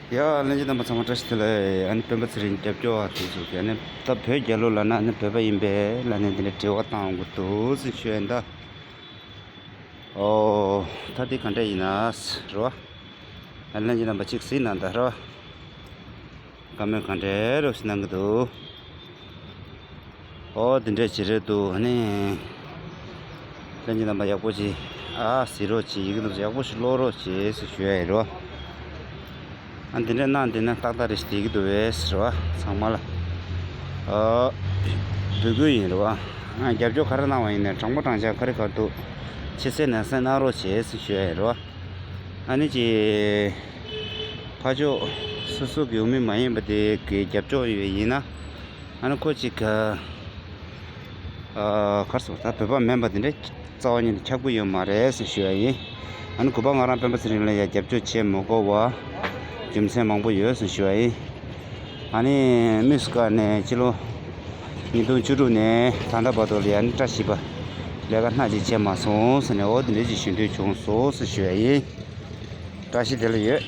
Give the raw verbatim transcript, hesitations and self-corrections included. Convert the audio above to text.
ཡ། ལྷན་རྒྱས་རྣམ་པ་ཚང་མ་བཀྲ་ཤིས་བདེ་ལེགས། ཨ་ནི་སྤེན་པ་ཚེ་རིང་རྒྱབ་སྐྱོར་བ་དེ་ཚོ་གིས་ཨ་ནི་ད་བོད་རྒྱལ་ལོ་ལབ་ན་ཨ་ནི་བོད་པ་ཡིན་པས་ལབ་ནས་འདི་འདྲ་འབྲེལ་བ་བཏང་དགོས་འདུག་ཟེར་ཞུ་ཡ་ཡིན་ད། ཨོ། ད་འདི་ག་འདྲ་ཡིན་ན་རོ། ཨ་ལྷན་རྒྱས་རྣམ་པ་གཅིག་གཟིགས་གནང་ད་རོ། བཀའ་མོལ་ག་འདྲ་རོ་ཞིག་གནང་གི་འདུག་ཨོ་དེ་འདྲས་ཅིག་རེད་འདུག་ཨ་ནི། ལྷན་རྒྱས་རྣམ་པ་ཡག་པོ་ཅིག་ཨ་གཟིགས་རོགས་གྱིས། ཡི་གེ་འདི་ཚོ་ཡག་པོ་ཞིག་ཀློག་རོགས་གྱིས་ཟེར་ཞུ་ཡ་ཡིན་རོ། ཨ་དེ་འདྲས་གནང་བསྡད་ན་ཏག་ཏག་རེད་ཤག་བསྡད་ཀྱི་འདུག་བས་ཟེར་བ་ཚང་མ་ལ། ཨ། འབོད་སྐུལ་ཡིན་རོ། ཨ་རྒྱབ་སྐྱོར་ག་རེ་གནང་བ་ཡིན་ནའི་དྲང་པོ་དྲང་བཞག་ག་རེ་ག་རེ་འདུག་ཕྱི་གསལ་ནང་གསལ་གནང་རོགས་བྱེད་ཟེར་ཞུ་ཡ་ཡིན་རོ། ཨ་ནི་ཅིག་ཕར་ཕྱོགས་སོ་སོ་གི་འོས་མི་མ་ཡིན་པ་དེ་གི་རྒྱབ་སྐྱོར་ཡོད་ཡིན་ན། ཨ་ནི་ཁོ་ཅིག་ག་ཨ་གར་སོང་ད་བོད་པ་མིན་པ་དེ་འདྲ་རྩ་བ་ཉིད་ནས་ཁྱབ་ཀྱི་ཡོད་མ་རེད་ཟེར་ཞུ་ཡ་ཡིན། ཨ་ནི་གུས་པ་ང་རང་སྤེན་པ་ཚེ་རིང་ལ་ཡ་རྒྱབ་སྐྱོར་བྱེད་མི་དགོས་པ་རྒྱུ་མཚན་མང་པོ་ཡོད་ཟེར་ཞུ་ཡ་ཡིན། ཨ་ནི་དམིགས་སུ་བཀར་ནས་ཕྱི་ལོ་ཉིས་སྟོང་བཅུ་དྲུག་ནས་ད་ལྟ་བར་དུ་ལ་ཡ་ནི་བཀྲ་ཤིས་པ་ལས་ཀ་སྣ་གཅིག་བྱས་མ་སོང་ཟེར་ནས་འོ་དེ་འདྲ་ཅིག་ཞུ་འདོད་བྱུང་སོང་ཟེར་ཞུ་ཡ་ཡིན། བཀྲ་ཤིས་བདེ་ལེགས་ཡོད།